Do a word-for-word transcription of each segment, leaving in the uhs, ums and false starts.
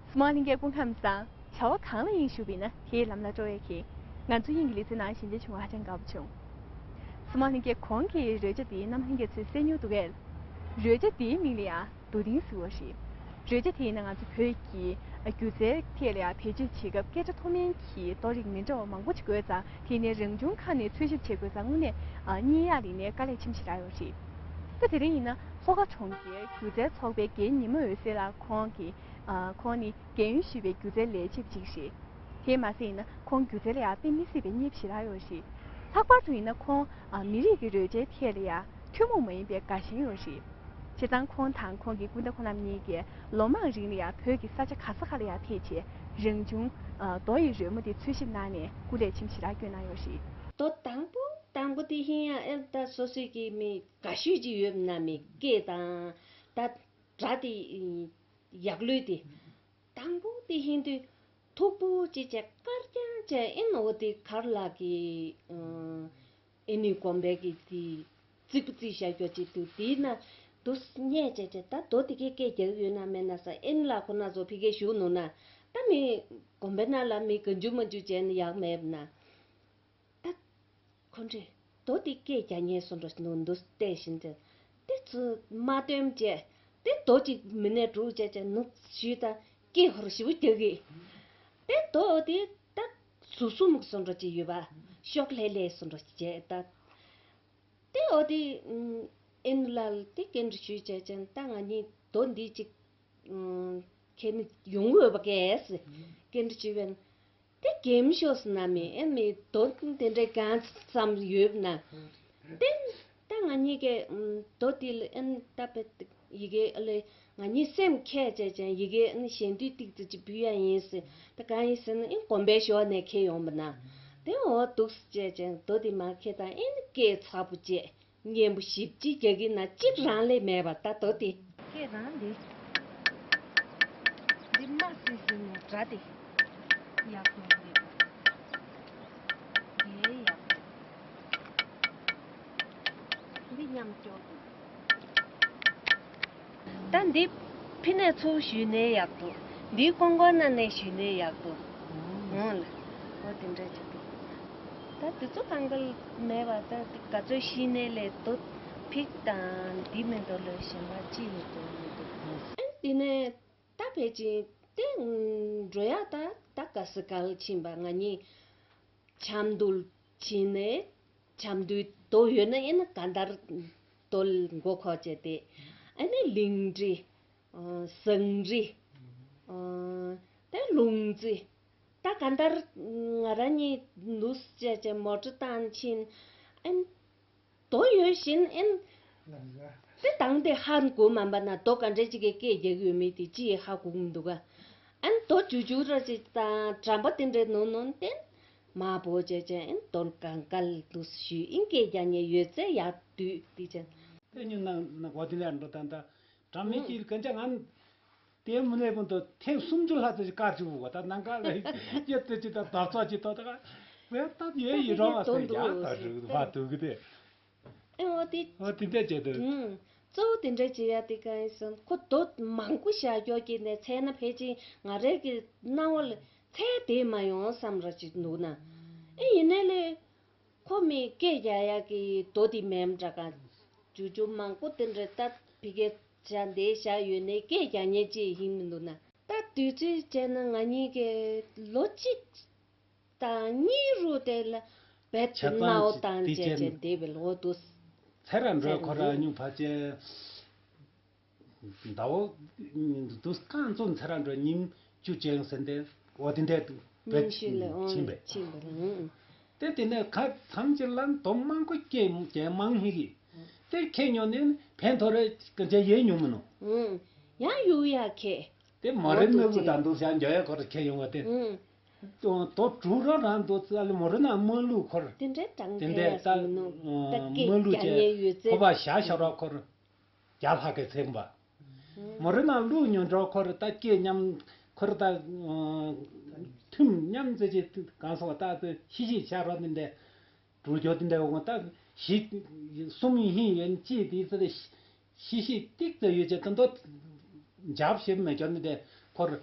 སྲུང་མ་ལྷན་རྒྱས་སྐུ་ཁམས་བཟང་། བྱ་བ་གང་ལ་དབྱིངས་ཞུགས་པ་ཡིན་ན་དེའི་ལམ་ལ་སྤྲོ་བས་འཁྱེལ། ང་ཚོ་དབྱིངས་ཀྱི་ལེ་ཚན་ནང་ཞལ་མཇལ་བྱུང་བ་ཧ་ཅང་དགའ་པོ་བྱུང་། སྲུང་མ་ལྷན་རྒྱས་གོང་གི་རོལ་ཆ་དེ་རྣམ་པ་ལྷན་རྒྱས་ཚོས་གསན་མྱོང་འདུག་གས། རོལ་ཆ་དེའི་མིང་ལ་ཡང་རྡོ་ཏིང་ཟེར་བ་རེད། རོལ་ཆ་དེ་ཡིན་ན་ང་ཚོ་བོད་ཀྱི་སྒྱུ་རྩལ་ཐད་ལ་ཡང་བེད་སྤྱོད་བྱེད་སྐབས་སྐད་སྒྲ་མཐོ་དམན་གྱི་རྡོ་རིགས་མི་འདྲ་བ་མང་པོ་ཅིག་དགོས་ཙང་དེ་ནས་རང་བྱུང་ཁ་ནས་འཚོལ་ཞིབ་བྱེད་དགོས་ཙང་དངོས་གནས་ཨ་རྙེད་ཡག་ལས་ནས་དཀའ་ལས་ཆེན་པོ་ཞེ་དྲག་ཡོད་རེད། ད་དེ་རིང་ཡིན་ན་ལྷོ་ཁ་གྲོང་ཁྱེར་སྒྱུ་རྩལ་ཚོགས་པའི་རྒན་ཉི་མ་འོད་ཟེར་ལགས་ཁོང་གིས་ཨ་ཁོང་ནི་རྒན་ཡོལ་ཞུས་པའི་སྒྱུ་རྩལ་ལས་བྱེད་ཅིག་རེད། དེས་མ་ཟད་ཡིན་ན་ཁོང་སྒྱུ་རྩལ་ལ་ཡང་དཔེ་མི་སྲིད་པའི་མཉེས་པོ་ཞེ་དྲག་ཡོད་རེད། ལྷག་པར་དུ་ཡིན་ན་ཁོང་ཨ་མི་རིགས་ཀྱི་རོལ་ཆའི་ཐད་ལ་ཡང་ཐུན་མོང་མ་ཡིན་པའི་དགའ་ཞེན་ཡོད་རེད། བྱས་ཙང་ཁོང་དང་ཁོང་གི་སྐུ་ཟླ་ཁོང་རྣམ་གཉིས་ཀྱིས་ལོ་མང་རིང་ལ་ཡང་བོད་ཀྱི་ས་ཆ་ག་ས་ག་ལ་ཡང་ཕེབས་བྱས་རང་བྱུང་ཨ་རྡོ་ཡི་རོལ་མོ་དེ་འཚོལ་ཞིབ་གནང་ནས་སྐུ་ལས་ཆེན་པོ་ཞེ་དྲག་བསྐྱོན་གནང་ཡོད་རེད། རྡོ་དང་པོ་དང་པོ་དེ་ཧིན་ཡང་ཨེ་ད་སོ་སོའི་གི་མི་དགའ་ཤོས་ཅིག་ཡོད་ན་མི་སྐད་དང་ད་སྒྲ་དེ་ཡག་ལོས་དེ། དང་པོ་དེ་ཧིན་དུས་མཐུག་པོ་ཅིག་བྱས་དཀར་རྐྱང་བྱས་ཨེ་ནོ་དེ་གར་ལག་གི་ཨེ་ནི་གོམ་པའི་གི་དེ་རྩིག་པ་རྩིག་བཞག་རྒྱུ་ཅིག་འདུག་དེའི་ནང་དུ་སྙད་བྱས་བྱས་ད་རྡོ་དེ་གའི་སྐད་རྒྱག་གི་ཡོད་ན་མེད་ན་ས་ཨེ་ནི་ལག་ཁོ་ན་ཚོ་ཕི་གའི་བཞུགས་ནུག་ན་ད་མི་གོམ་པའི་ནང་ལ་མི་ག་འཇུ་མ་འཇུ་བྱས་ནི་ཡག་མེད་ན། ད། ཁོ་འདྲས་རྡོ་དེ་སྐད་རྒྱག་ཉན་སོང་འགྲོ་ནོ་འདུག་བལྟས་བཞིན་དུ། དེ་ཚོ་མ་སྟོན་བྱས། དེ་རྡོ་གཅིག་མི་ནས་དྲུག་བྱས་བྱས་ནུབ་ཞུས་ད་སྐད་ཧོར་ཞིབ་རྒྱག་གི། དེ་རྡོ་དེ་ད་ཟུག་ཟུག་མུག་སོང་འགྲོ་ཅིག་ཡོད་པ། ཤོག་ལྷེ་ལྷེ་སོང་འགྲོ་ཅིག་བྱས་ད། དེ་འོ་དེ་ཨེ་ནུ་ལ་དེ་སྐད་འདྲ་ཞུས་བྱས་བྱས་ད་ང་གཉིས་རྡོ་འདི་གཅིག་ཁྱེད་ནི་ཡོང་འོས་པ་གས། སྐད་འདྲ་བྱས་པས། དེ་གེམ་ཤོས་ན་མི་ཨེ་མི་དོ་དེ་འདྲའི་གང་བསམ་ཡོད་ན། དེ་ད་ང་གཉིས་ཀས་དོ་དེ་ལ་ཨེ་ད་པེ་ཡི་གེ་ཨ་ལེ་ང་གཉིས་སེམས་ཁས་བྱས་ཅན་ཡི་གེ་ཨེ་ཞན་དུས་ཏིག་ཙི་ཅི་བུ་ཡ་ཡིན་ཟེར། ད་གང་ཡིན་ཟེར་ན་ཨེ་གོམ་པའི་ཞོ་ནས་ཁས་ཡོང་བ་ན། དེ་འོ་འདུག་བྱས་ཅན་དོ་དེ་མ་ཁས་དང་ཨེ་ནི་སྐད་ཚ་པོ་བྱས། གཉན་པོ་ཞིབ་ཅིག་རྒྱག་གི་ན་གཅིག་རང་ལས་མེད་པ་ད་དོ་དེ། སྐད་རང་འདི། འདི་མ་སི་སི་ནས་སྒྲ་དེ། ཡག་པོ་འདི། འདི་ཡག་པོ། འདི་མཉམ་སྐྱོར་དུ། ད་འདི་ཕི་ནས་ཚུར་ཞུས་ནས་ཡག་འདུག་འདིའི་ཀོང་ཀོང་ནང་ནས་ཞུས་ནས་ཡག་འདུག་འོང་ལ། འོ་དེ་འདྲ་ཅིག་འདུག་ད་དེ་ཚོ་གང་ག་མེད་པ་ད་དེ་ག་ཚོད་ཤི་ནས་ལས་དོ་ཕིག་དང་འདི་མེད་དོ་ལོས་གཞན་པ་ཅི་ཡོད་དོ་མི་འདུག་ཨ་དེ་ནས་ད་ཕལ་ཆེར་དེ་འགྲོ་ཡག་ད་ད་ག་ས་ག་ལ་ཕྱིན་པ་ང་གཉིས་ཆབ་མདོ་ཕྱིན་ནས་ཆབ་མདོའི་དོ་ཡོད་ན་ཡིན་ན་ག་འདར་དོ་མགོ་ཁོག་བྱས་ཏེ་ཨ་ནི་གླིང་རི། ཟངས་རི། དེ་ལུང་རྩེ། ད་ག་འདར་ང་རང་གཉིས་ནུས་བྱས་བྱས་མོ་ཊ་བཏང་ཕྱིན། ཨན། དོ་ཡོད་བཞིན་ཨན། དེ་དང་དེ་ཧ་གོ་མ་པ་ན་དོ་ག་འདྲ་ཅིག་གི་སྐད་རྒྱག་ཡོད་མེད་དེ་ཅི་ཡི་ཧ་གོ་མི་འདུག་ག་ཨན་དོ་ཇུ་ཇུ་ར་ཅིག་དང་གྲམ་པ་དེ་འདྲའི་ནོ་ནོ་དེ། མ་བོ་བྱས་བྱས་ཨན་དོ་གང་གལ་དུ་ཞུས་ཨིན་སྐད་རྒྱག་ཉེ་ཡོད་ཚད་ཡག་དུས་དེ་ཅན། དེ་ཉིན་ན་ན་གོ་དེ་ལ་འགྲོ་ད་ད། དྲ་མིག་གིས་སྐད་ཆ་ང་དེ་མི་ལས་ཀུན་ཏུ་ཐེངས་སུམ་ཅུ་ལྷག་ཙམ་ཞིག་བཀར་བཅུག་གོ་ད་ནང་ཁ་ལ་ཡོད་དེ་ཅི་ད་བདག་ཚོགས་ཅི་ད་ད་བས་ད་ཡོད་ཡི་རོགས་ལ་ཟེར་ཡག་ད་རིག་བ་དུ་གི་དེ། ཨེ་འོ་དེ། འོ་དེ་འདྲ་བྱས་ཏེ། ཨུམ། གཙོ་བོ་དེ་འདྲ་བྱེད་ཡ་དེ་ག་ཡིན་སམ་ཁོ་དོ་མང་པོ་བཞག་ཀྱོག་གི་ནས་ཚད་ན་ཕལ་ཆེར་ང་རའི་གི་སྣང་བ་ལ་ཚད་དེ་མ་ཡོང་བསམ་ར་ཅིག་འདུག་ན། ཨེ་ཡིན་ནའི་ལས། ཁོ་མི་སྐད་རྒྱག་ཡག་གི་རྡོ་དེ་མེམ་འདྲ་ག་ཇུ་ཇུ་མང་པོ་དེ་འདྲ་ད་ཕི་གེ་བྱ་འདས་བཞག་ཡོད་ནས་སྐད་རྒྱག་ཉན་ཅི་ཡིན་མི་འདུག་ན། ད་དུས་ཚོད་བྱས་ན་ང་གཉིས་ཀྱི་ལོ་གཅིག་དང་གཉིས་རུ་དེ་ལ་བེད་ཆ་ཚང་ནའོ་བཏང་བྱས་བྱས་འདས་པའི་ལོ་དུ། ཚེ་ར་འགྲོ་ཁོ་ར་སྨྱུག་ཕ་ཅན། ཟླ་བོ་འདུ་རྐང་བཙུགས་ཚེ་ར་འགྲོ་ཉིན་བཅུ་ཅན་ཟེར་ཏེ་འོ་དེ་འདྲའི་བེད་ཉིན་ཤས་ལས་འོང་ཕྱིན་པས། ཕྱིན་པ་རེད། དེ་དེ་ནས་ཁ་ཚང་ཅིག་ལ་དོ་མང་པོ་སྐྱེ་སྐྱེ་མང་ཧི་གི། དེ་ཁེ་ཉོ་ནས་ཕན་ཐོགས་རེ་སྐད་ཆ་ཡེ་ཉོ་མི་ནོ། ཡང་ཡུ་ཡ་ཁེ། དེ་མོ་རེ་ནོ་བུ་དང་འདུག་ས་འཇོ་ཡ་ཁོ་ར་ཁེ་ཡོང་བ་དེ། དོ་དོ་དྲུག་རོ་རང་དོ་ཙ་ལ་མོ་རེ་ན་མ་ལུ་ཁོར། དེ་འདྲའི་གྲངས་དེ་འདྲའི་ད་ཁེ་ཡ་ཟིན་ནོ། ད་སྐད་མ་ལུ་རྒྱག་ཅེ་ཉན་ཡོད་ཚེ། ཁོ་པ་ཞག་ཤོར་རོ་ཁོར། རྒྱ་ལྷག་གི་ཚེམ་པ། མོ་རི་ན་ལུག་ཉོ་འགྲོ་ཁོ་རི་ད་སྐད་མཉམ་ཁོ་རི་ད་ཐུམ་མཉམ་ཙེ་ཅེ་གང་སོགས་ད་ཙེ་ཤི་ཤི་ཤ་རོ་ནི་འདྲེ་དྲུག་འགྱོ་དི་འདྲེ་འོང་ད་ཤི་གསུམ་ཡིན་ཡིན་ཅི་དི་ཙེ་ཤི་ཤི་ཏིག་ཙེ་ཡོད་ཅེ་ད་འདོད་འཇབ་ཞེབ་མེ་འགྱོ་ནི་འདྲེ་ཁོ་རི་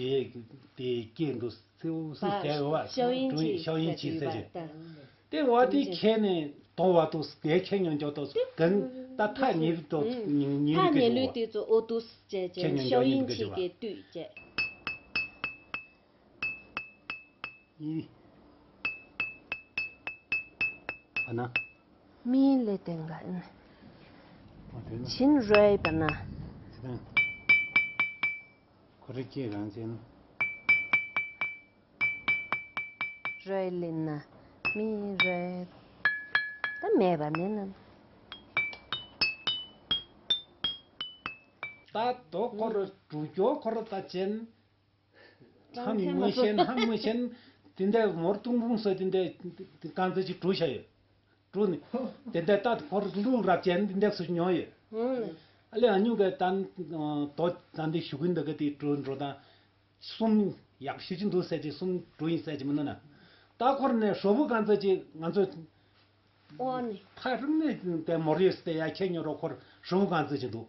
དེ་དེ་སྐད་འགྲོ་སེའུ་སེ་ཟེར་བ། ཤའོ་ཡིན་ཅི་ཤའོ་ཡིན་ཅི་ཟེར་ཅི། དེ་བ་དེ་ཁྱེད་ནས་གཏོང་བ་དུ་དེ་ཁྱེད་ཉོན་འཇོག་ཏུ་གན་ད་ཐག་ཉེ་རིགས་དུ་ཉེ་ཉེ་ཐག་ཉེ་ལུས་དུས་ཚོ་ཨོ་དུ་ཟེར་ཅི་ཁྱེད་ཉོན་ཤའོ་འཇོག་ཡིན་ཉེ་ཅི་རིགས་གི་དུས་ཅི། ཡིན། ཨ་ན། མིའི་ལས་དོན་ག་ཨིན། ཨ་དེ་ན། ཤིན་རོའི་པ་ན། དེ་ན། ཁོ་རེ་སྐྱེས་རང་ཅན། རོའི་ལིན་ན། མིའི་རོའི། ད་མེད་པ་ནི་ན། ད་དོ་ཁོ་རེ་གྲུ་ཅོ་ཁོ་རེ་ད་ཅན། ཧམ་མི་ཤེན་ཧམ་མི་ཤེན། དེ་འདྲ་མོར་ཏུང་ཕུང་སོ་དེ་འདྲ་རྐང་རྩེད་ཅིག་གྲུ་བྱ་ཡོད། གྲུ་ནི་དེ་འདྲ་ལྟ་ཁོར་ལུག་རབ་ཅན་དེ་འདྲ་སུ་མྱོང་ཡོད། ཨ་ལེ་ཨ་ཉུ་ག་དང་དོ་དང་དེ་ཞུ་གིན་འདི་ག་དེ་གྲུ་འགྲོ་དང་གསུམ་ཡག་ཤི་ཅི་འདུག་ཟེར་གྱི་གསུམ་གྲུ་ཡིན་ཟེར་གྱི་མི་འདུག་ན། ད་ཁོར་ནས་ཧྲོ་བུ་རྐང་རྩེད་ཅིག་ང་ཚོ་ཨོ་ནི་ཐག་རིང་ནས་དེ་མོར་ཡོད་སྟེ་ཡ་ཁྱེད་ཉོ་རོ་ཁོར་ཧྲོ་བུ་རྐང་རྩེད་ཅིག་འདུག་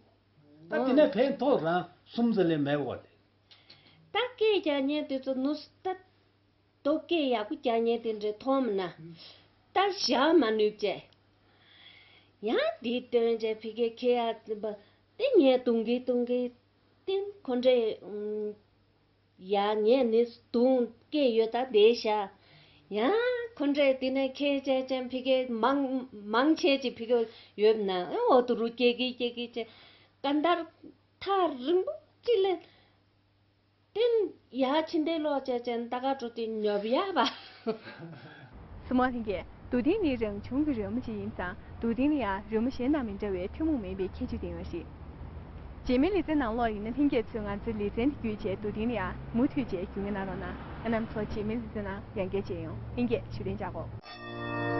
ད་དེ་ནས་ཕན་ཐོགས་རང་གསུམ་ཟེར་ལས་མེད་བ་དེ། ད་སྐད་རྒྱག་མཁན་དེ་ཚོ་ནུས་ད་རྡོ་སྐད་ཡག་པོ་རྒྱག་མཁན་དེ་འདྲའི་མཐོང་མིན་ན་ད་བཞག་མ་ནུས་བྱས། ཡང་དེའི་སྟོན་བྱས་ཕི་གེ་ཁེ་ཡ་ཙི་པ་དེ་ངས་དུང་གི་དུང་གི་དེ་ཁོ་འདྲའི་ཡ་ངས་ནི་དུང་སྐད་ཡོད་ད་དེ་བཞག་ཡང་ཁོ་འདྲའི་དེ་ནས་ཁེ་བྱས་ཅན་ཕི་གེ་མང་མང་ཆེ་ཅིག་ཕི་གེ་ཡོད་ན་ཨོ་དུ་རུ་སྐད་གི་སྐད་གི་ཅེ་ཀ་འདར་ཐག་རིང་པོ་ཅི་ལས། དེ་ཡ་ཕྱི་འདས་ལོག་བྱས་ཅན་ད་ག་འགྲོ་དུས་ཉོབ་ཡ་བ། སྲུ་མོ་ལྷན་རྒྱས། དུ་ཏིང་ནི་རང་བྱུང་གི་རོལ་མོ་ཅིག་ཡིན་ཙང་དུ་ཏིང་ལ་ཡང་རོལ་མོ་གཞན་དང་མི་འདྲ་བའི་ཐུན་མོང་མིན་པའི་ཁྱད་ཆོས་ལྡན་ཡོད་རེད། རྗེས་མའི་ལེ་ཚན་ནང་ལོགས་ཡིན་ན་ལྷན་རྒྱས་ཚོས་ང་ཚོའི་ལེ་ཚན་དེ་བརྒྱུད་བྱས་དུ་ཏིང་ལ་ཡང་མུ་མཐུད་བྱས་རྒྱུས་མངའ་གནང་རོགས་གནང་། ང་རྣམ་ཚོ་རྗེས་མའི་ལེ་ཚན་ནང་ཡང་བསྐྱར་མཇལ་ཡོང་། ལྷན་རྒྱས་བཞུགས་གདན་འཇགས་གོ།